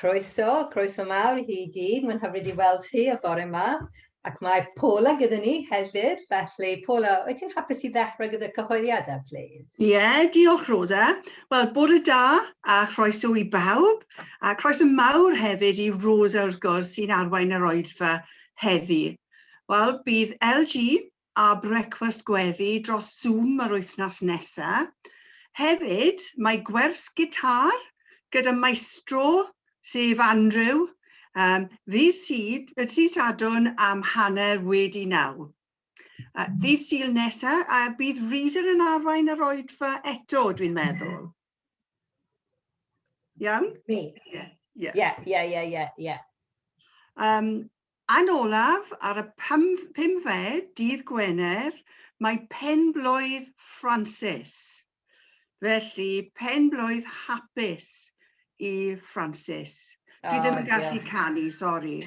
Croeso, croeso mawr i chi i gyd. Mae'n hyfryd i weld chi y bore yma. Ac mae Paula gyda ni hefyd, felly Paula, wyt ti'n hapus i ddechrau gyda cyhoeddiadau, please? Ie, yeah, diolch Rosa. Wel, bore da a chroeso i bawb, a croeso mawr hefyd i Rosa wrth gwrs sy'n arwain yr oedfa heddi. Wel, bydd LG a brecwast gweddi dros Zoom yr wythnos nesa. Hefyd, mae gwers gitâr gyda maestro, sef Andrew, um, ddydd, Syd, ddydd Sadwrn am 9:30. Ddydd Sul nesa, a bydd Reason yn arwain yr oedfa eto, dwi'n meddwl. Iawn? Me? Ie. Ie, ie, ie, ie, ie. Yn olaf, ar y pumfed, dydd Gwener, mae penblwydd Francis. Felly, penblwydd hapus i Francis. Dwi ddim yn gallu canu, sori.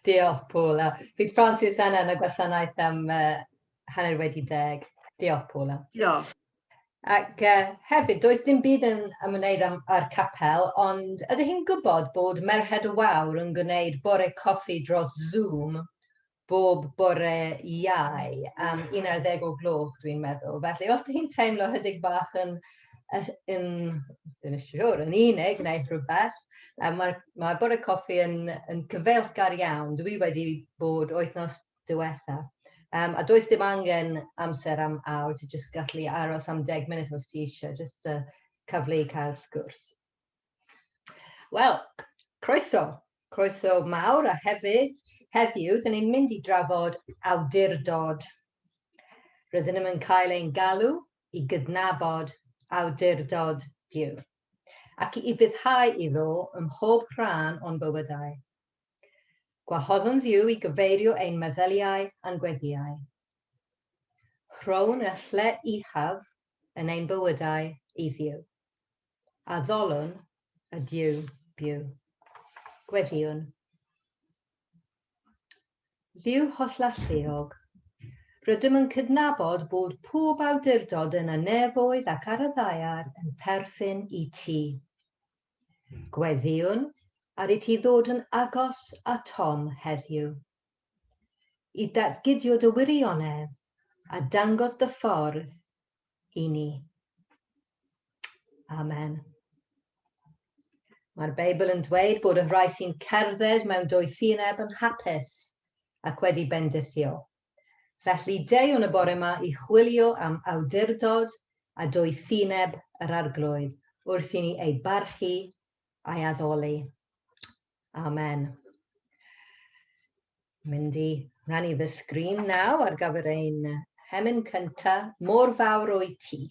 Diolch, Paula. Bydd Francis yna yn y gwasanaeth am 10:30. Diolch, Paula. Diolch. Ac uh, hefyd, does dim byd yn ymwneud am, â'r capel, ond ydych chi'n gwybod bod Merched y Wawr yn gwneud bore coffi dros Zoom bob bore Iau am 11 o gloch, dwi'n meddwl. Felly, os ydych chi'n teimlo hydig bach yn, yn, yn siŵr, yn unig neu rhywbeth, mae, mae bore coffi yn, yn cyfeillgar iawn. Dwi wedi bod wythnos diwetha. A does dim angen amser am awr, ti jyst gallu aros am 10 munud os ti eisiau, jyst cyfle i cael sgwrs. Wel, croeso, croeso mawr a hefyd heddiw, dyn ni'n mynd i drafod awdurdod. Rydyn ni'n cael ein galw i gydnabod awdurdod Duw ac i ufuddhau iddo ym mhob rhan o'n bywydau. Gwahoddwn Dduw i gyfeirio ein meddyliau a'n gweddïau. Rhown y lle uchaf yn ein bywydau i Dduw. Addolwn y Duw byw. Gweddïwn. Dduw hollalluog, rydym yn cydnabod bod pob awdurdod yn y nefoedd ac ar y ddaear yn perthyn i ti. Gweddïwn ar i ti ddod yn agos atom heddiw, i datguddio dy wirionedd a dangos dy ffordd i ni. Amen. Mae'r Beibl yn dweud bod y rhai sy'n cerdded mewn doethineb yn hapus ac wedi bendithio. Felly deuwn y bore 'ma i chwilio am awdurdod a doethineb yr Arglwydd wrth i ni ei barchu a'i addoli. Amen. Mynd i rannu fy sgrin nawr ar gyfer ein hemyn cyntaf, Mor fawr wyt ti.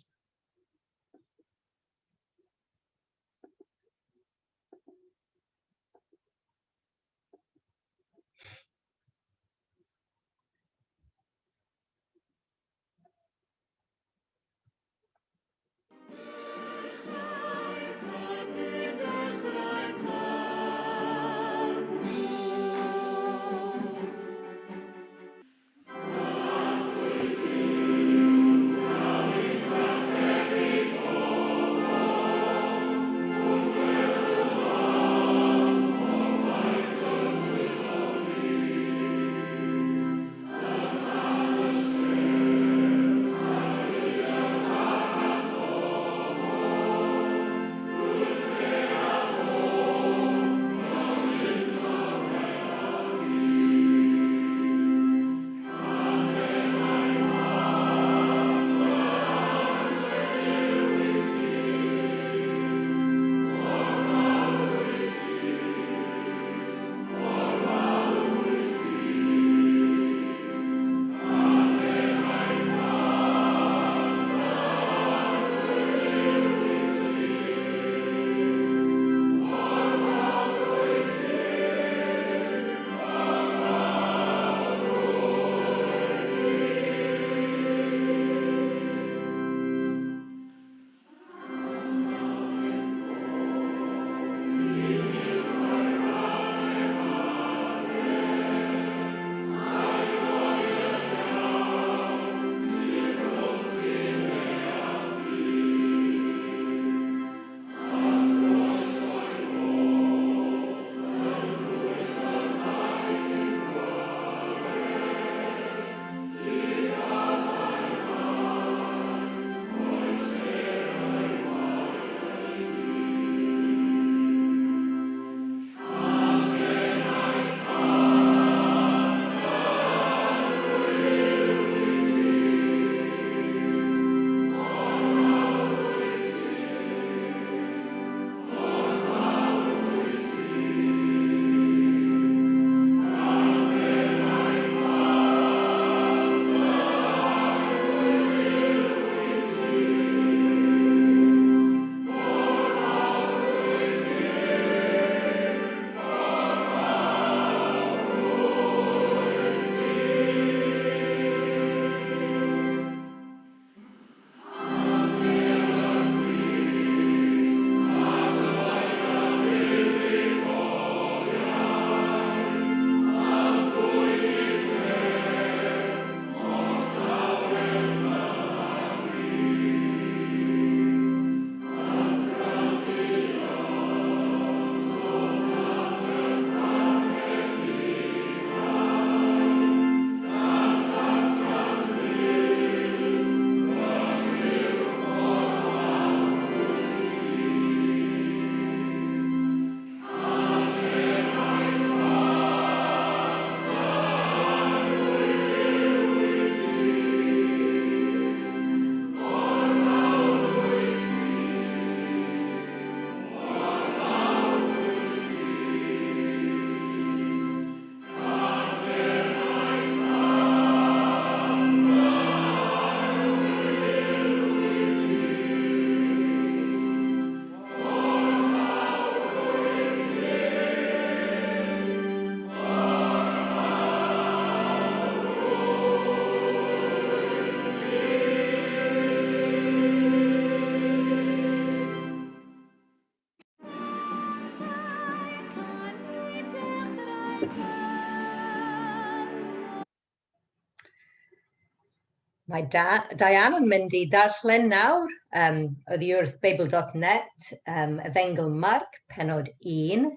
Mae da Diane yn mynd i darllen nawr um, oddi wrth Beibl.net, um, Efengyl Marc, penod 1.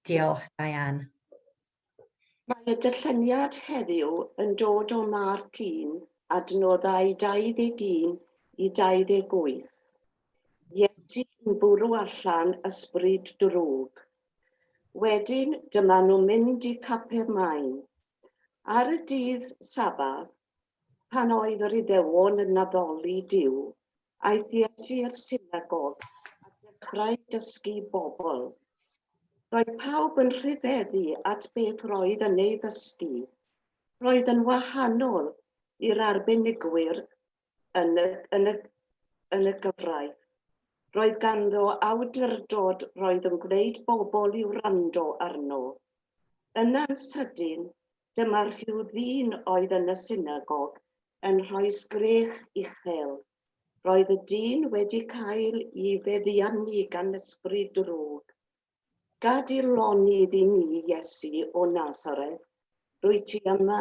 Diolch, Diane. Mae y darlleniad heddiw yn dod o Marc 1, adnoddau 21 i 28. Iesu yn bwrw allan ysbryd drwg. Wedyn dyma nhw'n mynd i Capernaum. Ar y dydd Sabath, pan oedd yr Iddewon yn addoli Duw, aeth Iesu i'r synagog a dechrau dysgu bobl. Roedd pawb yn rhyfeddu at beth roedd yn ei ddysgu. Roedd yn wahanol i'r arbenigwyr yn y, yn y, yn y gyfraith. Roedd ganddo awdurdod roedd yn gwneud bobl i wrando arno. Yna'n sydyn, Dyma rhyw ddyn oedd yn y synagog yn rhoi sgrech uchel. Roedd y dyn wedi cael ei feddiannu gan ysbryd drwg. Gad i lonydd i ni, Iesu o Nasareth, rwyt ti yma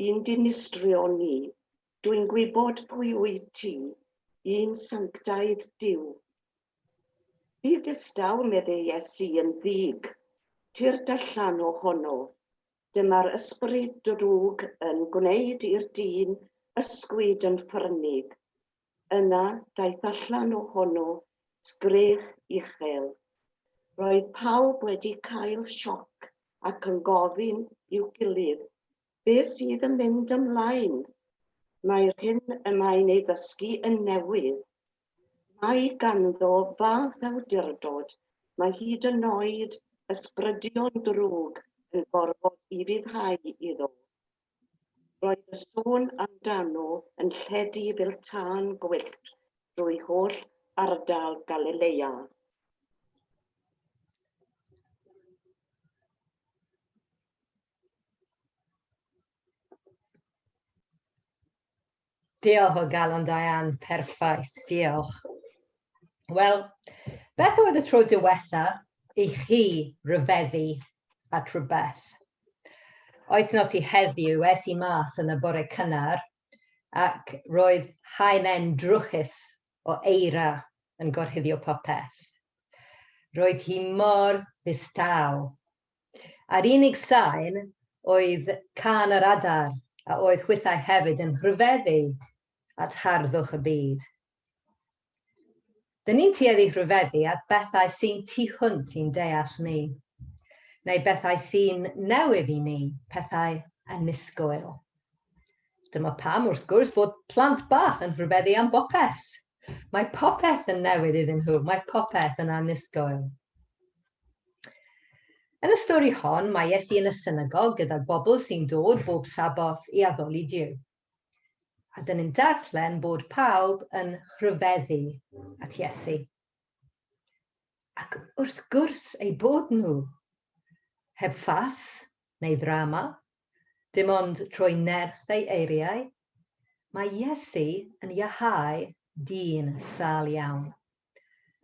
i'n dinistrio ni. Dwi'n gwybod pwy wyt ti, un sanctaidd Duw. Bu ddistaw, meddai Iesu yn ddig, tyrd allan ohono. Dyma'r ysbryd drwg yn gwneud i'r dyn ysgwyd yn ffyrnig. Yna, daeth allan ohono sgrech uchel. Roedd pawb wedi cael sioc ac yn gofyn i'w gilydd, Be sydd yn mynd ymlaen? Mae'r hyn y mae'n ei ddysgu yn newydd. Mae ganddo fath awdurdod, mae hyd yn oed ysbrydion drwg yn gorfod ufuddhau iddo. Roedd y sôn amdano yn lledu fel tân gwyllt drwy holl ardal Galilea. Diolch o galon Diane, perffaith, diolch. Wel, beth oedd y tro diwetha i chi ryfeddu at rhywbeth? Wythnos i heddiw es i mas yn y bore cynnar ac roedd haenen drwchus o eira yn gorchuddio popeth. Roedd hi mor ddistaw. A'r unig sain oedd cân yr adar a oedd hwythau hefyd yn rhyfeddu at harddwch y byd. Dyn ni'n tueddu rhyfeddu at bethau sy'n tu hwnt i'n deall ni, neu bethau sy'n newydd i ni, pethau annisgwyl. Dyma pam, wrth gwrs, bod plant bach yn rhyfeddu am bopeth. Mae popeth yn newydd iddyn nhw, mae popeth yn annisgwyl. Yn y stori hon, mae Iesu yn y synagog gyda'r bobl sy'n dod bob Saboth i addoli Duw. A dyn ni'n darllen bod pawb yn rhyfeddu at Iesu. Ac wrth gwrs eu bod nhw, heb ffas neu ddrama, dim ond trwy nerth ei eiriau, mae Iesu yn iahau dyn sâl iawn.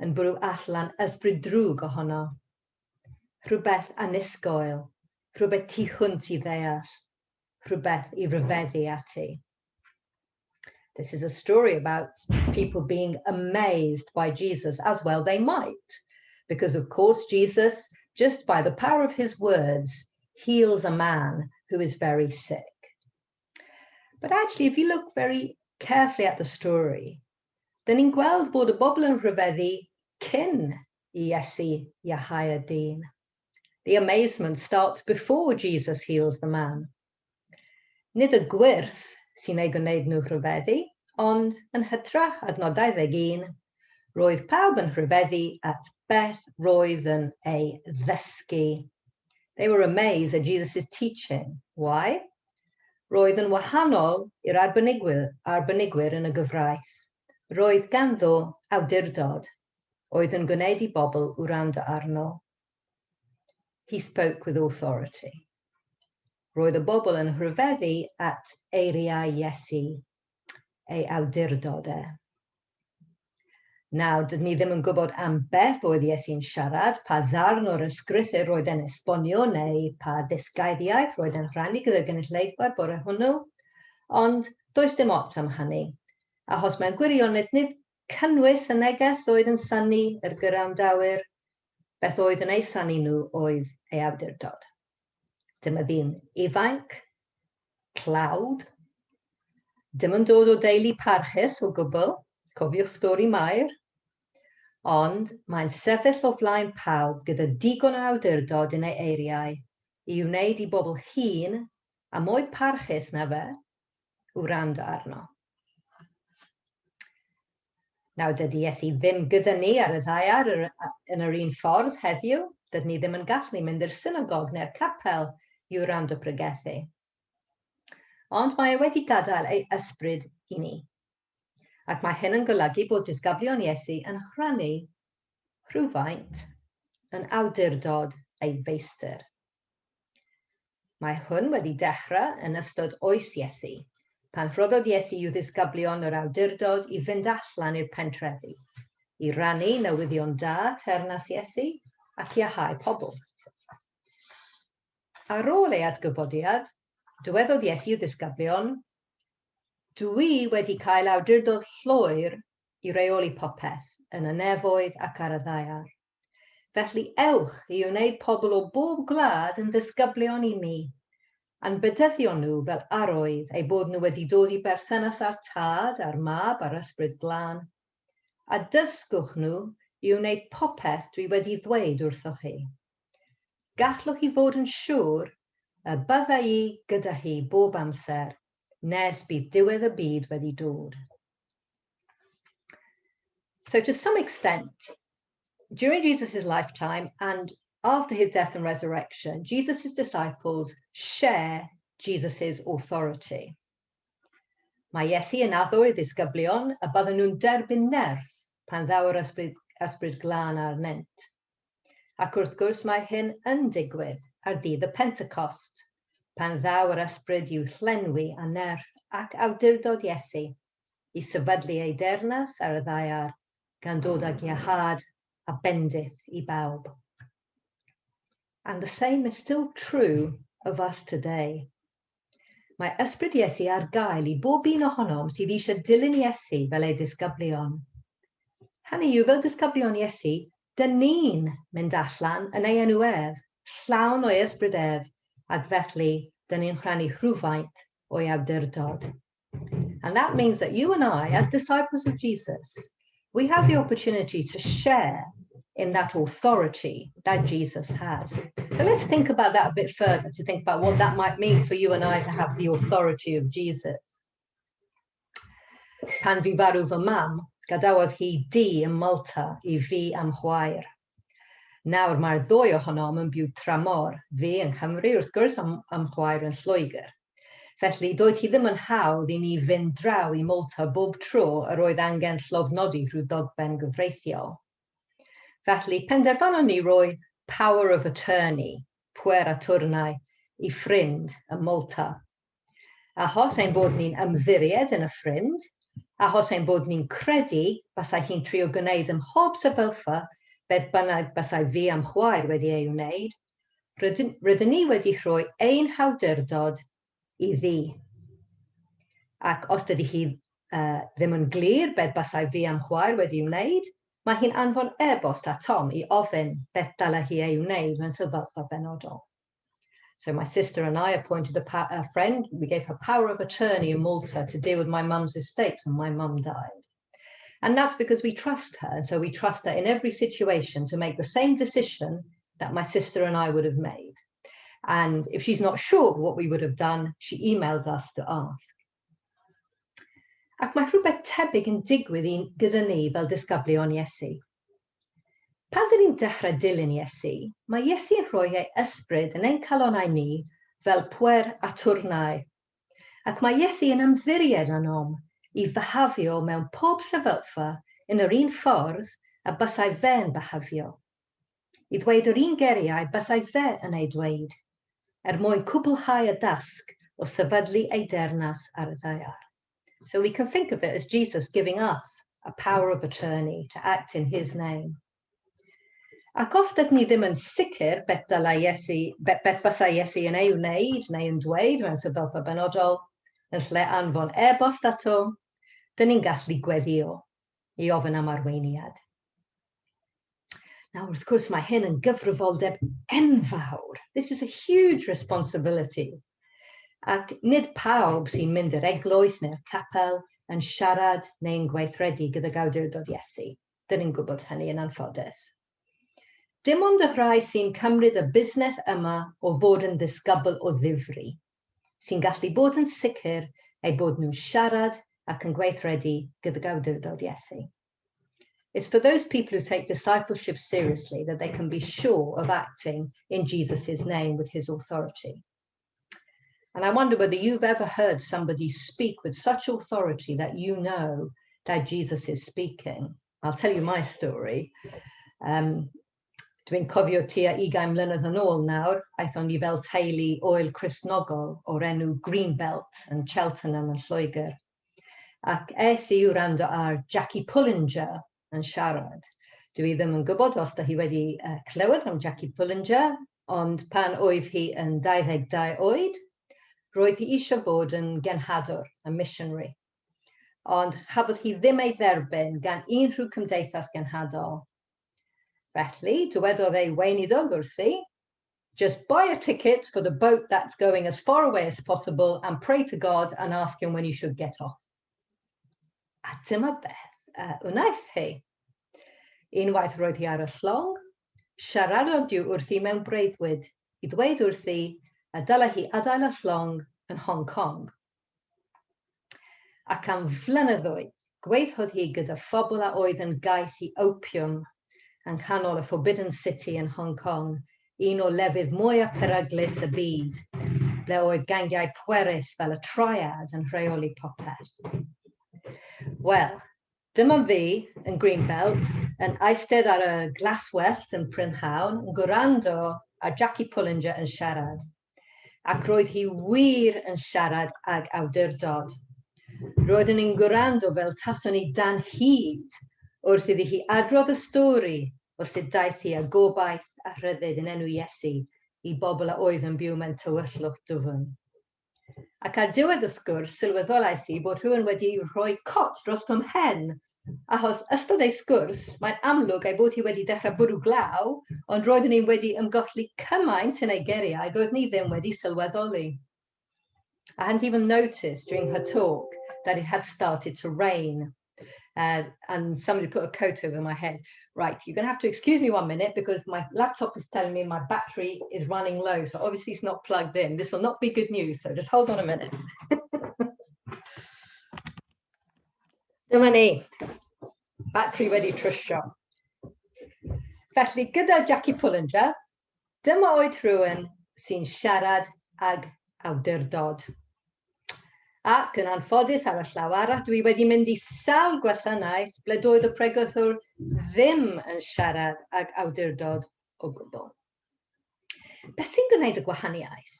yn bwrw allan ysbryd drwg ohono. Rhywbeth annisgwyl, rhywbeth tu hwnt i ddeall, rhywbeth i ryfeddu ati. This is a story about people being amazed by Jesus, as well they might, because of course Jesus, just by the power of his words, heals a man who is very sick. But actually, if you look very carefully at the story, Dyn ni'n gweld bod y bobl yn rhyfeddu cyn i Iesu iachau y dyn. The amazement starts before Jesus heals the man. Nid y gwyrth sy'n ei gwneud nhw rhyfeddu, ond yn hytrach adnod 21, roedd pawb yn rhyfeddu at beth roedd yn ei ddysgu. They were amazed at Jesus' teaching. Why? Roedd yn wahanol i'r arbenigwyr, arbenigwyr yn y gyfraith. Roedd ganddo awdurdod oedd yn gwneud i bobl wrando arno. He spoke with authority. Roedd y bobl yn rhyfeddu at eiriau Iesu, ei awdurdod e. Nawr, dydyn ni ddim yn gwybod am beth oedd Iesu'n siarad, pa ddarn o'r ysgrythur roedd e'n esbonio neu pa ddisgaiddiaeth roedd e'n rhannu gyda'r gynulleidfa bore hwnnw, ond Does dim ots am hynny, achos mewn gwirionedd nid cynnwys y neges oedd yn synnu yr gwrandawyr, beth oedd yn eu synnu nhw oedd ei awdurdod. Dyma ddyn ifanc, tlawd, dim yn dod o deulu parchus o gwbl, cofiwch stori Mair, ond mae'n sefyll o flaen pawb gyda digon o awdurdod yn ei eiriau i wneud i bobl hŷn a mwy parchus na fe wrando arno. Nawr, dydy Iesu ddim gyda ni ar y ddaear yn yr un ffordd heddiw. Dydyn ni ddim yn gallu mynd i'r synagog neu'r capel i wrando pregethu. Ond mae e wedi gadael ei ysbryd i ni. Ac mae hyn yn golygu bod disgyblion Iesu yn rhannu rhywfaint yn awdurdod ei feistr. Mae hwn wedi dechrau yn ystod oes Iesu, pan rhoddodd Iesu i'w ddisgyblion yr awdurdod i fynd allan i'r pentrefi, i rannu newyddion da teyrnas Iesu ac i iacháu pobl. Ar ôl ei atgyfodiad, dywedodd Iesu i'w ddisgyblion, Dw i wedi cael awdurdod llwyr i reoli popeth yn y nefoedd ac ar y ddaear. Felly ewch i wneud pobl o bob gwlad yn ddisgyblion i mi, a'n bedyddio nhw fel arwydd eu bod nhw wedi dod i berthynas â'r Tad, a'r Mab, a'r Ysbryd Glân, a dysgwch nhw i wneud popeth dwi wedi ddweud wrthoch chi. Gallwch chi fod yn siŵr y bydda i gyda chi bob amser nes bydd diwedd y byd wedi dod. So to some extent, during Jesus' lifetime and after his death and resurrection, Jesus' disciples share Jesus' authority. Mae Iesu yn addo i ddisgyblion y bydden nhw'n derbyn nerth pan ddaw yr ysbryd, ysbryd glân arnynt. Ac wrth gwrs mae hyn yn digwydd ar ddydd y Pentecost, pan ddaw yr ysbryd i'w llenwi â nerth ac awdurdod Iesu i sefydlu ei deyrnas ar y ddaear gan dod ag iachâd a bendith i bawb. And the same is still true of us today. Mae ysbryd Iesu ar gael i bob un ohonom sydd eisiau dilyn Iesu fel ei ddisgyblion. Hynny yw, fel disgyblion Iesu, dyn ni'n mynd allan yn ei enw ef, llawn o'i ysbryd ef, ac felly dyn ni'n rhannu rhywfaint o'i awdurdod. And that means that you and I, as disciples of Jesus, we have the opportunity to share in that authority that Jesus has. So let's think about that a bit further, to think about what that might mean for you and I to have the authority of Jesus. Pan fu farw fy mam, gadawodd hi dŷ ym Malta i fi a'm chwaer. Nawr mae'r ddwy ohonom yn byw tramor, fi yng Nghymru wrth gwrs a'm chwaer yn Lloegr. Felly, doedd hi ddim yn hawdd i ni fynd draw i Malta bob tro yr oedd angen llofnodi rhyw dogfen gyfreithiol. Felly, penderfynon ni roi power of attorney, pwer atwrnai, i ffrind ym Malta. Achos ein bod ni'n ymddiried yn y ffrind, achos ein bod ni'n credu basai hi'n trio gwneud ym mhob sefyllfa beth bynnag basai fi a'm chwaer wedi ei wneud, Rydyn, rydyn ni wedi rhoi ein hawdurdod iddi. Ac os dydy hi ddim yn glir beth basai fi a'm chwaer wedi wneud, mae hi'n anfon e-bost atom i ofyn beth dylai hi ei wneud mewn sefyllfa benodol. So my sister and I appointed a friend. We gave her power of attorney in Malta to deal with my mum's estate when my mum died. And that's because we trust her. And so we trust her in every situation to make the same decision that my sister and I would have made. And if she's not sure what we would have done, she emails us to ask. Ac mae rhywbeth tebyg yn digwydd i gyda ni fel disgyblion Iesu. Pan dyn ni'n dechrau dilyn Iesu, mae Iesu yn rhoi ei ysbryd yn ein calonnau ni fel pwer atwrnai. Ac mae Iesu yn ymddiried anom i fyhafio mewn pob sefyllfa yn yr un ffordd a basai fe'n byhafio. I ddweud yr un geiriau basai fe yn ei dweud, er mwyn cwblhau y dasg o sefydlu ei deyrnas ar y ddaear. So we can think of it as Jesus giving us a power of attorney to act in his name. Ac os dydyn ni ddim yn sicr beth dylai Iesu, beth, beth basai Iesu yn ei wneud neu yn dweud mewn sefyllfa benodol, Yn lle anfon e-bost ato, dyn ni'n gallu gweddio i ofyn am arweiniad. Nawr, wrth gwrs, mae hyn yn gyfrifoldeb enfawr. This is a huge responsibility. Ac nid pawb sy'n mynd i'r eglwys neu'r capel yn siarad neu'n gweithredu gydag awdurdod Iesu. Dyn ni'n gwybod hynny yn anffodus. Dim ond y rhai sy'n cymryd y busnes yma o fod yn ddisgybl o ddifri, sy'n gallu bod yn sicr eu bod nhw'n siarad ac yn gweithredu gydag awdurdod Iesu. It's for those people who take discipleship seriously that they can be sure of acting in Jesus' name with his authority. And I wonder whether you've ever heard somebody speak with such authority that you know that Jesus is speaking. I'll tell you my story. Dwi'n cofio tua 20 mlynedd yn ôl nawr, aethon ni fel teulu ŵyl Cristnogol o'r enw Greenbelt yn Cheltenham yn Lloegr. Ac es i wrando ar Jackie Pullinger yn siarad. Dwi ddim yn gwybod os da chi wedi clywed am Jackie Pullinger, ond pan oedd hi yn 22 oed, roedd hi eisiau bod yn genhadwr, a missionary. Ond chafodd hi ddim ei dderbyn gan unrhyw cymdeithas genhadol. Felly, dywedodd ei weinidog wrthi, "Just buy a ticket for the boat that's going as far away as possible and pray to God and ask him when you should get off." A dyma beth wnaeth hi. Unwaith roedd hi ar y llong, siaradodd Duw wrthi mewn breuddwyd i ddweud wrthi y dylai hi adael y llong yn Hong Kong. Ac am flynyddoedd, gweithiodd hi gyda phobl a oedd yn gaeth i opium yng nghanol y Forbidden City yn Hong Kong, un o lefydd mwyaf peryglus y byd, ble oedd gangiau pwerus fel y Triad yn rheoli popeth. Wel, dyma fi yn Greenbelt yn eistedd ar y glaswellt yn prynhawn yn gwrando ar Jackie Pullinger yn siarad. Ac roedd hi wir yn siarad ag awdurdod. Roeddwn i'n gwrando fel taswn i dan hud wrth iddi hi adrodd y stori o sut daeth hi â gobaith a rhyddid yn enw Iesu i bobl a oedd yn byw mewn tywyllwch dwfn. Ac ar diwedd y sgwrs, sylweddolais i bod rhywun wedi rhoi cot dros fy mhen, achos ystod ei sgwrs, mae'n amlwg ei bod hi wedi dechrau bwrw glaw, ond roeddwn i wedi ymgolli cymaint yn ei geiriau, doeddwn i ddim wedi sylweddoli. I hadn't even noticed during her talk that it had started to rain. And somebody put a coat over my head. Right, you're going to have to excuse me one minute because my laptop is telling me my battery is running low. So obviously it's not plugged in. This will not be good news. So just hold on a minute. Dyma ni. Battery wedi trwsio. Felly, gyda Jackie Pullinger, dyma oedd rhywun sy'n siarad ag awdurdod. Ac yn anffodus ar y llaw arall, dwi wedi mynd i sawl gwasanaeth ble doedd y pregethwr ddim yn siarad ag awdurdod o gwbl. Beth sy'n gwneud y gwahaniaeth?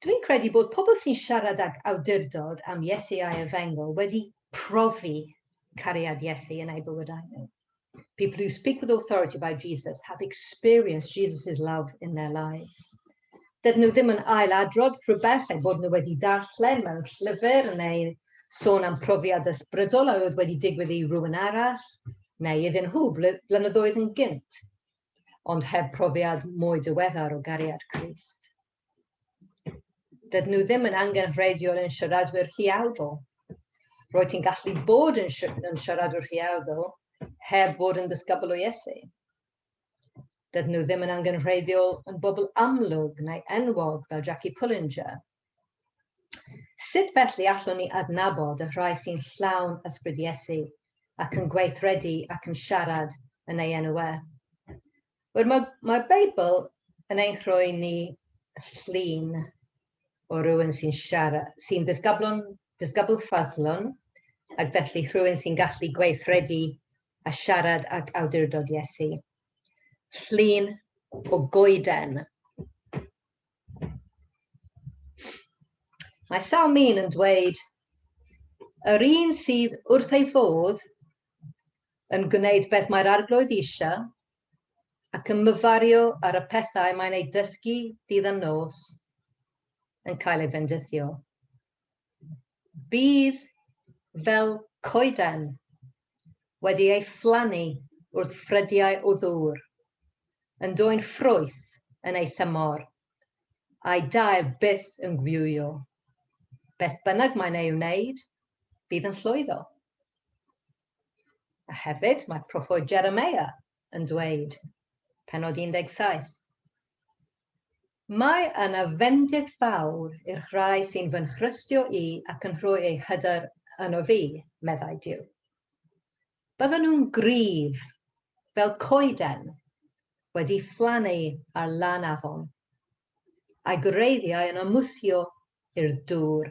Dwi'n credu bod pobl sy'n siarad ag awdurdod am Iesu a'i Efengyl wedi profi cariad Iesu yn eu bywydau nhw. People who speak with authority about Jesus have experienced Jesus' love in their lives. Dydyn nhw ddim yn ailadrodd rhywbeth eu bod nhw wedi darllen mewn llyfr neu sôn am profiad ysbrydol a oedd wedi digwydd i rhywun arall, neu iddyn nhw blynyddoedd yn gynt, ond heb profiad mwy diweddar o gariad Crist. Dydyn nhw ddim yn angenrheidiol yn siaradwyr huawdl. Roedd ti'n gallu bod yn siaradwr huawdl heb fod yn ddisgybl o Iesu. Dydyn nhw ddim yn angenrheidiol yn bobl amlwg neu enwog fel Jackie Pullinger. Sut felly allwn ni adnabod y rhai sy'n llawn ysbryd Iesu ac yn gweithredu ac yn siarad yn ei enw e? Wel, mae'r Beibl yn ein rhoi ni llun o rywun sy'n siarad, sy'n ddisgyblon, disgybl ffyddlon, ac felly rhywun sy'n gallu gweithredu a siarad ag awdurdod Iesu. Llun o goeden. Mae Salm 1 yn dweud, "Yr un sydd wrth ei fodd yn gwneud beth mae'r Arglwydd eisiau ac yn myfario ar y pethau mae'n ei dysgu dydd a nos yn cael ei fendithio." Bydd fel coeden wedi ei phlannu wrth ffrydiau o ddŵr, yn dwyn ffrwyth yn ei thymor, a'i dail byth yn gwywio. Beth bynnag mae'n ei wneud, bydd yn llwyddo. A hefyd mae proffwyd Jeremiah yn dweud, pennod 17, Mae yna fendith fawr i'r rhai sy'n fy nhrystio i ac yn rhoi eu hyder yno fi, meddai Duw. Bydden nhw'n gryf fel coeden wedi phlannu ar lan afon, a'i gwreiddiau yn ymwthio i'r dŵr.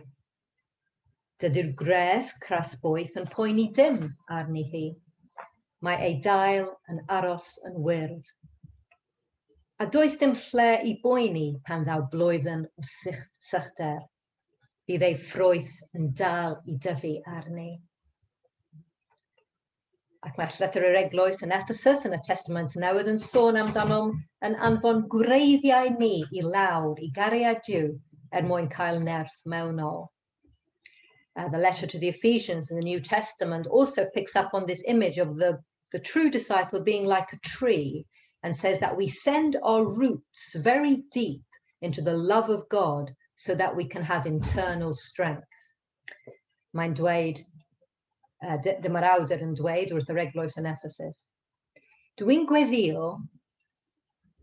Dydy'r gwres crasboeth yn poeni dim arni hi. Mae ei dail yn aros yn wyrdd. A does dim lle i boeni pan ddaw blwyddyn o sychder. Bydd ei ffrwyth yn dal i dyfu arni. Ac mae llythyr yr eglwys yn Ephesus yn y Testament Newydd yn sôn amdanom yn anfon gwreiddiau ni i lawr i gariad Duw er mwyn cael nerth mewnol. The letter to the Ephesians in the New Testament also picks up on this image of the true disciple being like a tree and says that we send our roots very deep into the love of God so that we can have internal strength. Mae'n dweud, dyma'r awdur yn dweud wrth yr eglwys yn Ephesus, "Dwi'n gweddio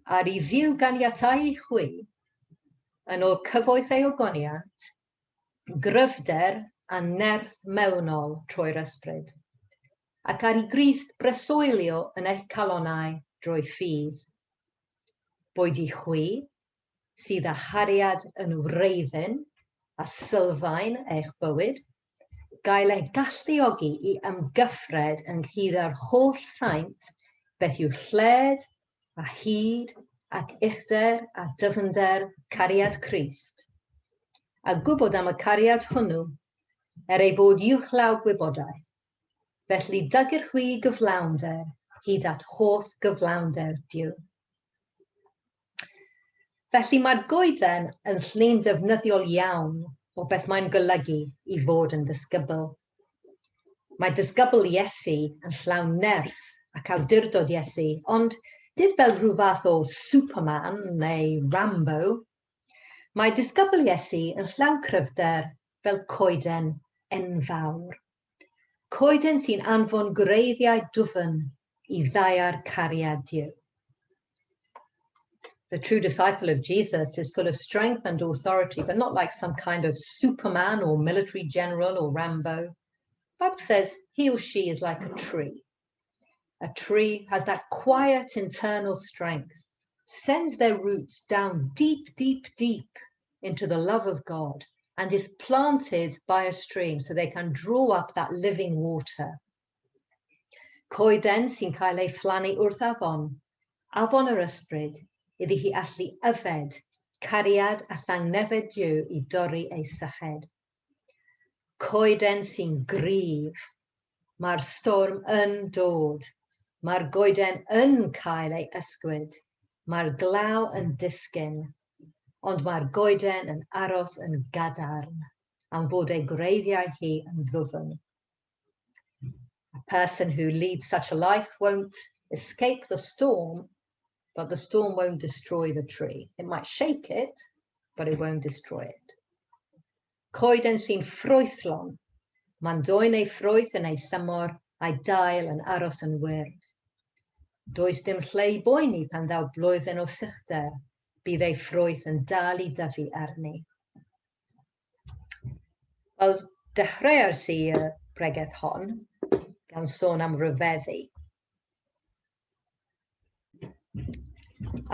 ar i Dduw ganiatáu i chwi, yn ôl cyfoeth ei ogoniant, gryfder a nerth mewnol trwy'r ysbryd, ac ar i Grist breswylio yn eich calonnau drwy ffydd. Boed i chwi, sydd â chariad yn wreiddyn a sylfaen eich bywyd, gael eich galluogi i ymgyffred ynghyd â'r holl saint beth yw lled a hyd ac uchder a dyfnder cariad Crist, a gwybod am y cariad hwnnw, er ei fod uwchlaw gwybodaeth. Felly dygir chwi gyflawnder hyd at holl gyflawnder Duw." Felly mae'r goeden yn llun defnyddiol iawn o beth mae'n golygu i fod yn ddisgybl. Mae disgybl Iesu yn llawn nerth ac awdurdod Iesu, ond nid fel rhyw fath o Superman neu Rambo. Mae disgybl Iesu yn llawn cryfder fel coeden enfawr. Coeden sy'n anfon gwreiddiau dwfn i ddaear cariad Duw. The true disciple of Jesus is full of strength and authority, but not like some kind of Superman or military general or Rambo. Bible says he or she is like a tree. A tree has that quiet internal strength, sends their roots down deep, deep, deep into the love of God and is planted by a stream so they can draw up that living water. Coeden sy'n cael ei phlannu wrth afon, afon yr ysbryd, iddi hi allu yfed cariad a thangnefedd Duw i dorri ei syched. Coeden sy'n gryf. Mae'r storm yn dod. Mae'r goeden yn cael ei ysgwyd. Mae'r glaw yn disgyn. Ond mae'r goeden yn aros yn gadarn am fod ei gwreiddiau hi yn ddwfn. A person who leads such a life won't escape the storm, but the storm won't destroy the tree. It might shake it, but it won't destroy it. Coeden sy'n ffrwythlon. Mae'n dwyn ei ffrwyth yn ei thymor a'i dail yn aros yn wyrdd. Does dim lle i boeni pan ddaw blwyddyn o sychder, bydd ei ffrwyth yn dal i dyfu arni. Wel, dechreuais i y bregeth hon gan sôn am ryfeddu.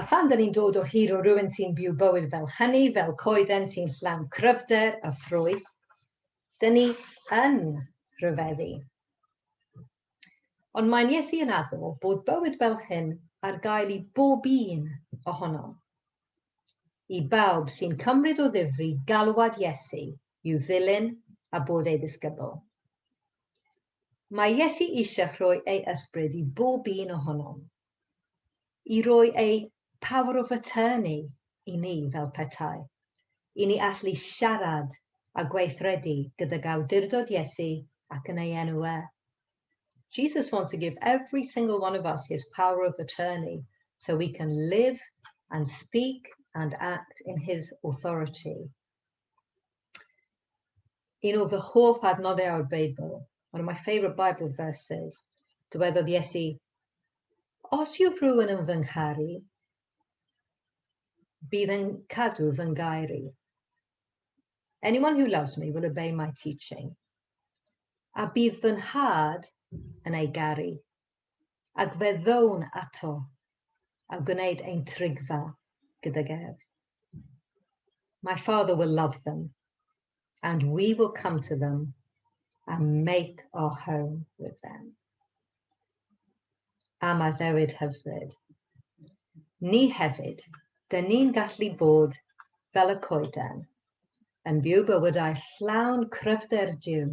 A phan dyn ni'n dod o hyd o rywun sy'n byw bywyd fel hynny, fel coeden sy'n llawn cryfder a ffrwyth, dyn ni yn rhyfeddu. Ond mae'n Iesu yn addo bod bywyd fel hyn ar gael i bob un ohonom. I bawb sy'n cymryd o ddifri galwad Iesu i'w ddilyn a bod ei ddisgybl. Mae Iesu eisiau rhoi ei ysbryd i bob un ohonom, i roi ei power of attorney i ni fel petai, i ni allu siarad a gweithredu gydag awdurdod Iesu ac yn ei enw e. Jesus wants to give every single one of us his power of attorney so we can live and speak and act in his authority. Un o fy hoff adnoddau o'r Beibl, one of my favourite Bible verses, dywedodd Iesu, Os yw rhywun yn fy ngharu, bydd yn cadw fy ngair i. Anyone who loves me will obey my teaching. A bydd fy nhad yn ei garu, ac fe ddown ato a gwneud ein trigfa gydag ef. My father will love them, and we will come to them and make our home with them. Am addewid hyfryd. Ni hefyd, dyn ni'n gallu bod fel y coeden, yn byw bywydau llawn cryfder Duw,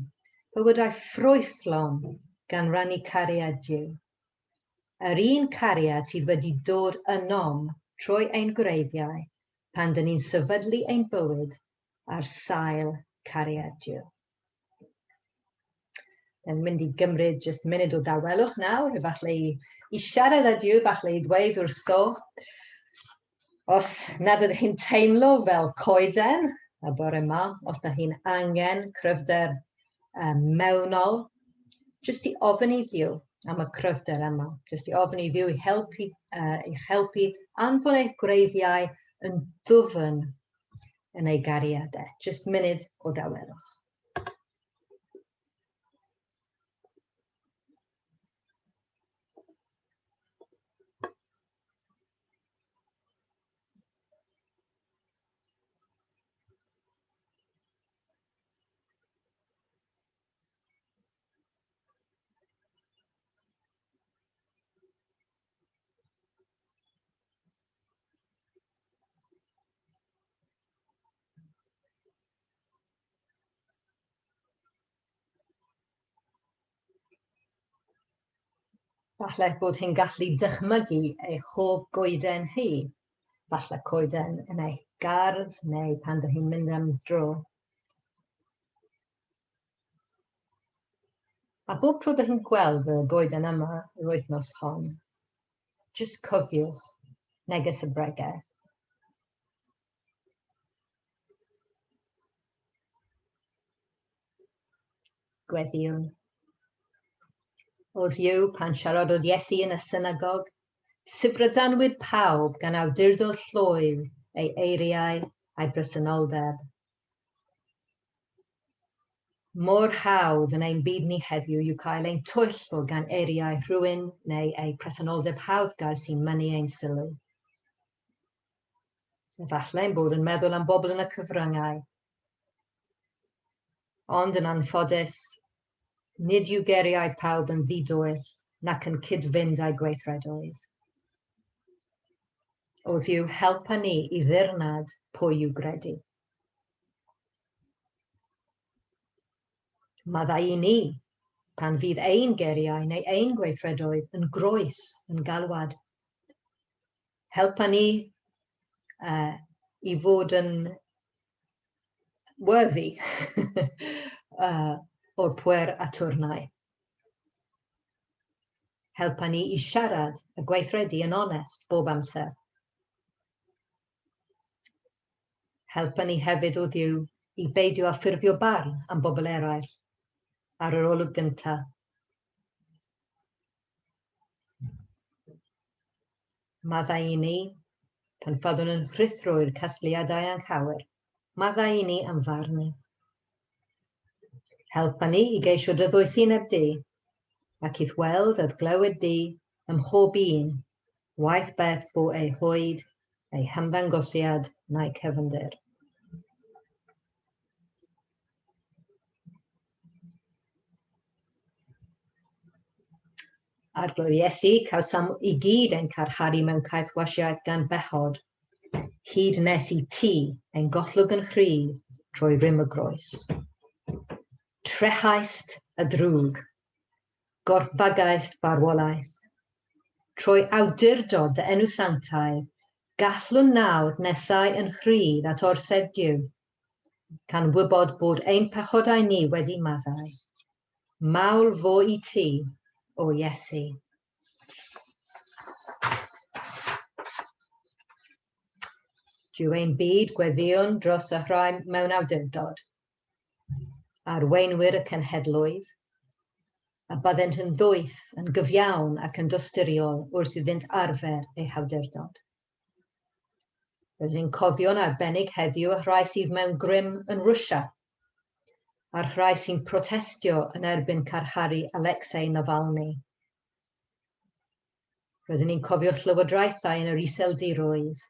bywydau ffrwythlon gan rannu cariad Duw. Yr un cariad sydd wedi dod ynom trwy ein gwreiddiau pan dyn ni'n sefydlu ein bywyd ar sail cariad Duw. Yn mynd i gymryd jyst munud o dawelwch nawr, efallai i, i siarad â Duw, falle i ddweud wrtho, os nad ydych chi'n teimlo fel coeden y bore yma, os ydych chi'n angen cryfder um, mewnol, jyst i ofyn i Dduw am y cryfder yma, jyst i ofyn i Dduw i helpu, uh, i'ch helpu anfon eich gwreiddiau yn ddwfn yn ei gariad e. Jyst munud o dawelwch. Falle bod hi'n gallu dychmygu ei hoff goeden hi. Falle coeden yn eich gardd neu pan dych chi'n mynd am dro. A bob tro dych chi'n gweld y goeden yma yr wythnos hon, jyst cofiwch neges y bregeth. Gweddïwn. O Dduw, pan siaradodd Iesu yn y synagog, syfrdanwyd pawb gan awdurdod llwyr ei eiriau a'i bresenoldeb. Mor hawdd yn ein byd ni heddiw yw cael ein twyllo gan eiriau rhywun neu eu presenoldeb hawddgar sy'n mynnu ein sylw. Efallai ein bod yn meddwl am bobl yn y cyfryngau. Ond yn anffodus, nid yw geiriau pawb yn ddi-dwyll nac yn cyd-fynd â'i gweithredoedd. O Dduw, helpa ni i ddirnad pwy i'w gredu. Maddau i ni pan fydd ein geiriau neu ein gweithredoedd yn groes yn galwad. Helpa ni uh, i fod yn worthy uh, o'r pwer a twrnau. Helpa ni i siarad a gweithredu yn onest bob amser. Helpa ni hefyd o Dduw i beidio â ffurfio barn am bobl eraill ar yr olwg gyntaf. Maddau i ni, pan fyddwn yn rhuthro i'r casgliadau anghywir, maddau i ni am farnu. Helpa ni i geisio dy ddoethineb di, ac i'th weld a'th glywed di ym mhob un, waeth beth fo ei hoed, ei hymddangosiad na'i cefndir. Arglwydd Iesu, cawsom i gyd ein carcharu mewn caethwasiaeth gan bechod, hyd nes i ti ein gollwg yn rhydd trwy rym y groes. Trehaist y drwg, gorffagaist farwolaeth. Trwy awdurdod dy enw sanctaidd, gallwn nawr nesau yn rhydd at orsedd Duw. Can wybod bod ein pechodau ni wedi maddau. Mawl fo i ti, o Iesu. Duw ein byd, gweddïwn dros y rhai mewn awdurdod, arweinwyr y cenhedloedd, a byddent yn ddoeth, yn gyfiawn ac yn dosturiol wrth iddynt arfer eu hawdurdod. Rydyn ni'n cofio'n arbennig heddiw y rhai sydd mewn grym yn Rwsia, a'r rhai sy'n protestio yn erbyn carcharu Alexei Navalny. Rydyn ni'n cofio llywodraethau yn yr Iseldiroedd,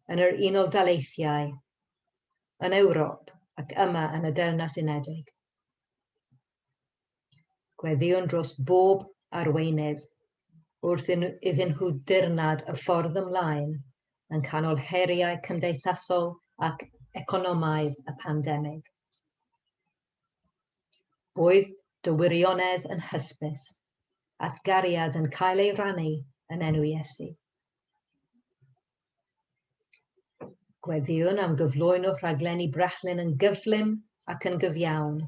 yn yr Unol Daleithiau, yn Ewrop ac yma yn y Deyrnas Unedig. Gweddïwn dros bob arweinydd wrth iddyn nhw dirnad y ffordd ymlaen yn canol heriau cymdeithasol ac economaidd y pandemig. Boed dy wirionedd yn hysbys, a'th gariad yn cael ei rannu yn enw Iesu. Gweddïwn am gyflwyno rhaglenni brechlyn yn gyflym ac yn gyfiawn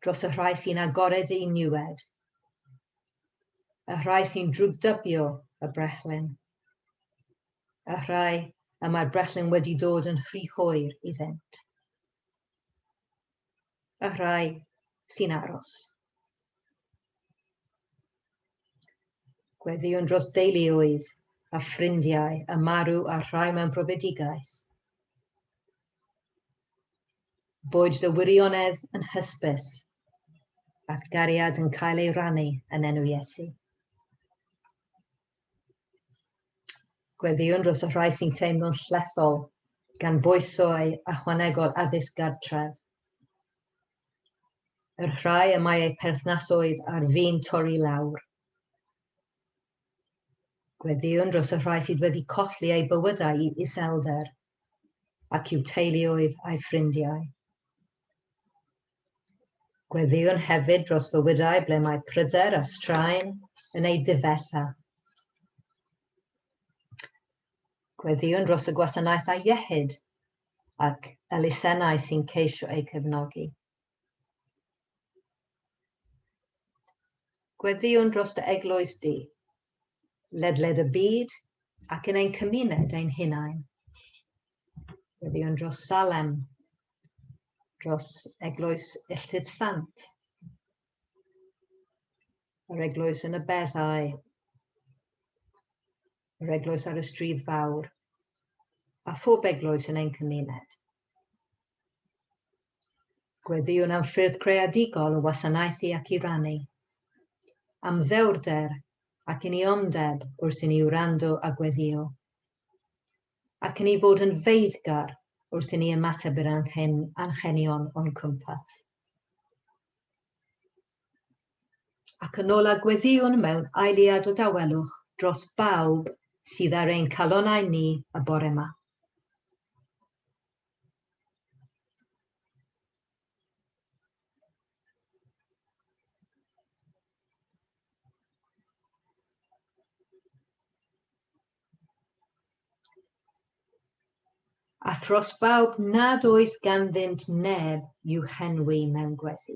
dros y rhai sy'n agored i niwed, y rhai sy'n drwgdybio y brechlyn, y rhai y mae'r brechlyn wedi dod yn rhy hwyr iddynt, y rhai sy'n aros. Gweddïwn dros deuluoedd a ffrindiau y marw a'r rhai mewn profedigaeth. Boed dy wirionedd yn hysbys, a'th gariad yn cael ei rannu yn enw Iesu. Gweddïwn dros y rhai sy'n teimlo'n llethol gan bwysau ychwanegol addysg gartref. Y rhai y mae eu perthnasoedd ar fin torri lawr. Gweddïwn dros y rhai sydd wedi colli eu bywydau i iselder ac i'w teuluoedd a'u ffrindiau. Gweddïwn hefyd dros fywydau ble mae pryder a straen yn eu difetha. Gweddïwn dros y gwasanaethau iechyd ac elusennau sy'n ceisio eu cefnogi. Gweddïwn dros dy eglwys di, ledled y byd ac yn ein cymuned ein hunain. Gweddïwn dros Salem, dros Eglwys Illtyd Sant, yr eglwys yn y Beddau, yr eglwys ar y Stryd Fawr, a phob eglwys yn ein cymuned. Gweddïwn am ffyrdd creadigol o wasanaethu ac i rannu, am ddewrder ac uniondeb wrth i ni wrando a gweddïo, ac i ni fod yn feiddgar wrth i ni ymateb i'r anghenion o'n cwmpas. Ac yn ola gweddïwn mewn eiliad o dawelwch dros bawb sydd ar ein calonnau ni y bore 'ma. A thros bawb nad oes ganddynt neb i'w henwi mewn gweddi.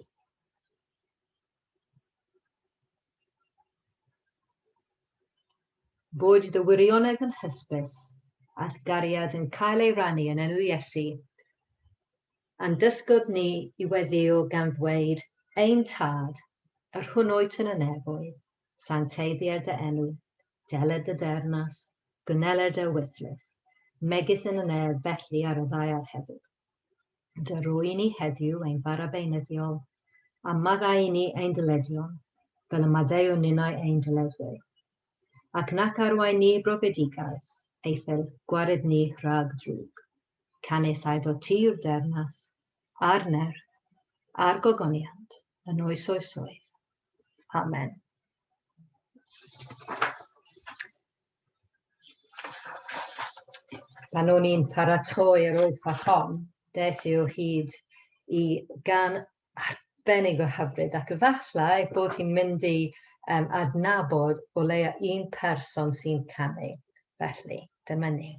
Boed dy wirionedd yn hysbys, a'th gariad yn cael ei rannu yn enw Iesu, a'n dysgodd ni i weddïo gan ddweud, Ein Tad, yr hwn wyt yn y nefoedd, sancteiddier dy enw, deled dy deyrnas, gwneler dy ewyllys, megis yn y nef felly ar y ddaear hefyd. Dy roi ni heddiw ein bara beunyddiol, a maddau i ni ein dyledion, fel y maddeuwn ninnau ein dyledwyr. Ac nac arwain ni i brofedigaeth, eithr gwared ni rhag drwg. Canys aeddo ti yw'r deyrnas, a'r nerth, a'r gogoniant, yn oes oesoedd. Amen. Pan o'n i'n paratoi yr oedfa hon, des i o hyd i gan arbennig o hyfryd ac efallai bod hi'n mynd i um, adnabod o leia un person sy'n canu. Felly, dyma ni.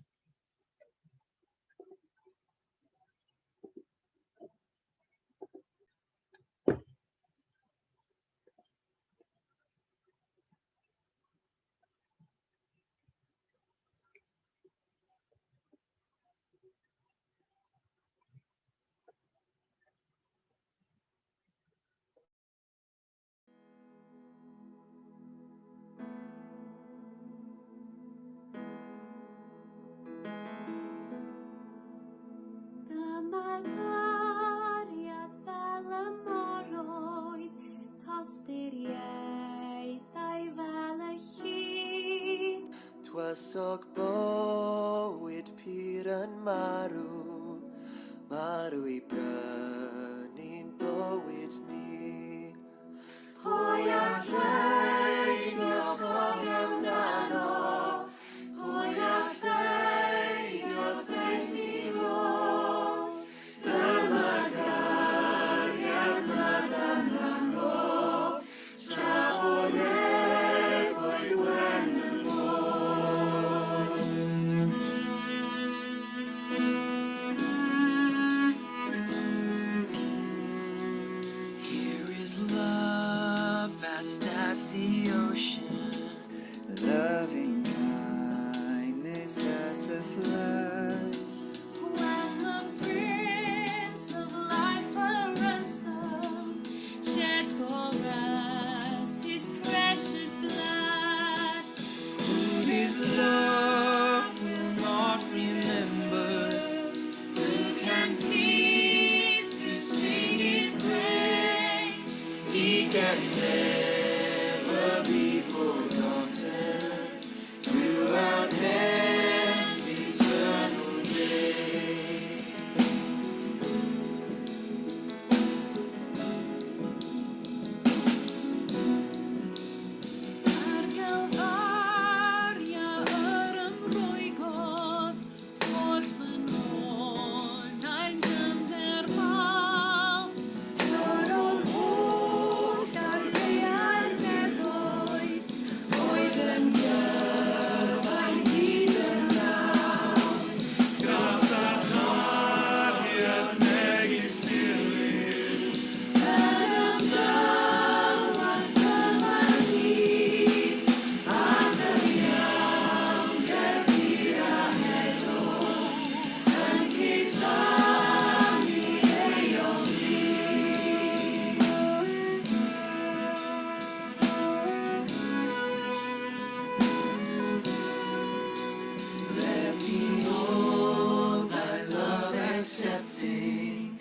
Tywysog bywyd pur yn marw, marw i brynu'n bywyd ni. Pwy all beidio chofio amdano? Pwy all beidio ddaethu ddod? Dyma gariad nad anangof, tra bo nefoedd wen yn bod. Here is love vast as the ocean, loving kindness as the flood. When the Prince of Life a ransom shed for us his precious blood. Who this love will not remember? Who can cease to sing his praise? He can never be forgotten throughout heaven's eternal day. Ar Galfaria yr ymrwygodd holl fy nonau'n dyfnder mawr. Torrodd holl arfau'r nefoedd oedd yn gyfain hyd y law. Gras a chariad megis dilyn, Yn ymdywallt dyma'r dydd, a chyfiawnder pur a heddwch yn cusanu ei ôl dydd. Let me hold thy love accepting,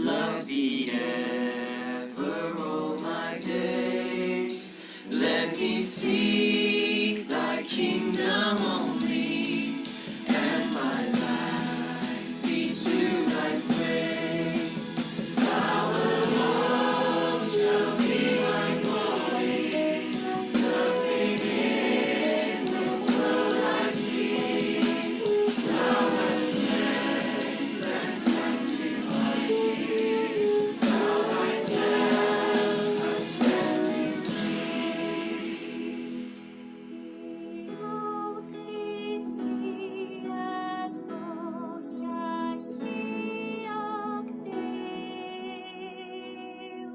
love thee ever all my days. Let me seek thy kingdom only, and my life be to thy praise. Thou alone shall be my glory, nothing in this world I seek. Thou hast cleansed and sanctified me, thou thyself hast set me free. Diolch i ti yr holl alluog Dduw,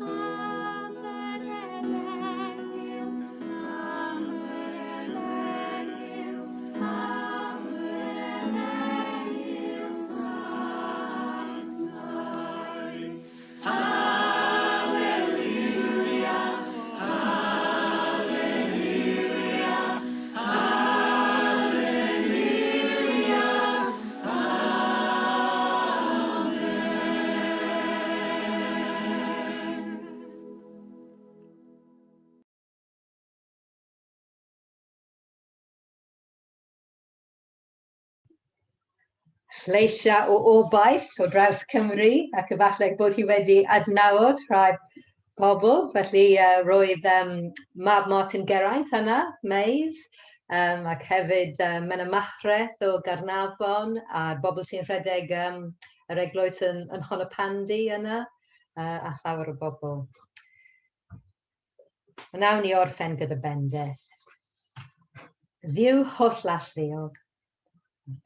am yr efengyl, am yr efengyl, am yr efengyl sanctaidd. Hallelujah, hallelujah, hallelujah, amen. Lleisiau o obaith o draws Cymru ac efallai bod hi wedi adnabod rhai pobl. Felly roedd mab Martin Geraint yna, Mays, ac hefyd Menna Machreth o Gaernarfon a'r bobl sy'n rhedeg yr eglwys yn Nhonypandy yna, a llawer o bobl. Wnawn ni orffen gyda bendith. Dduw hollalluog,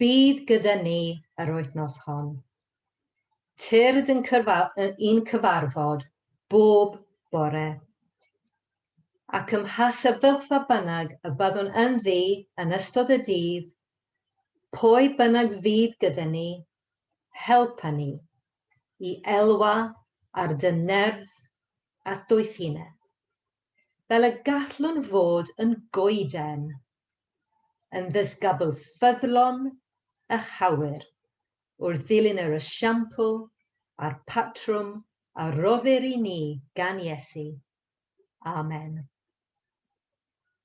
bydd gyda ni yr wythnos hon. Tyrd yn i'n cyfarfod bob bore. Ac ym mha sefyllfa bynnag y byddwn ynddi yn ystod y dydd, pwy bynnag fydd gyda ni, helpa ni i elwa ar dy nerth a doethineb, fel y gallwn fod yn goeden, yn ddisgybl ffyddlon a chywir wrth ddilyn yr esiampl a'r patrwm a roddir i ni gan Iesu. Amen.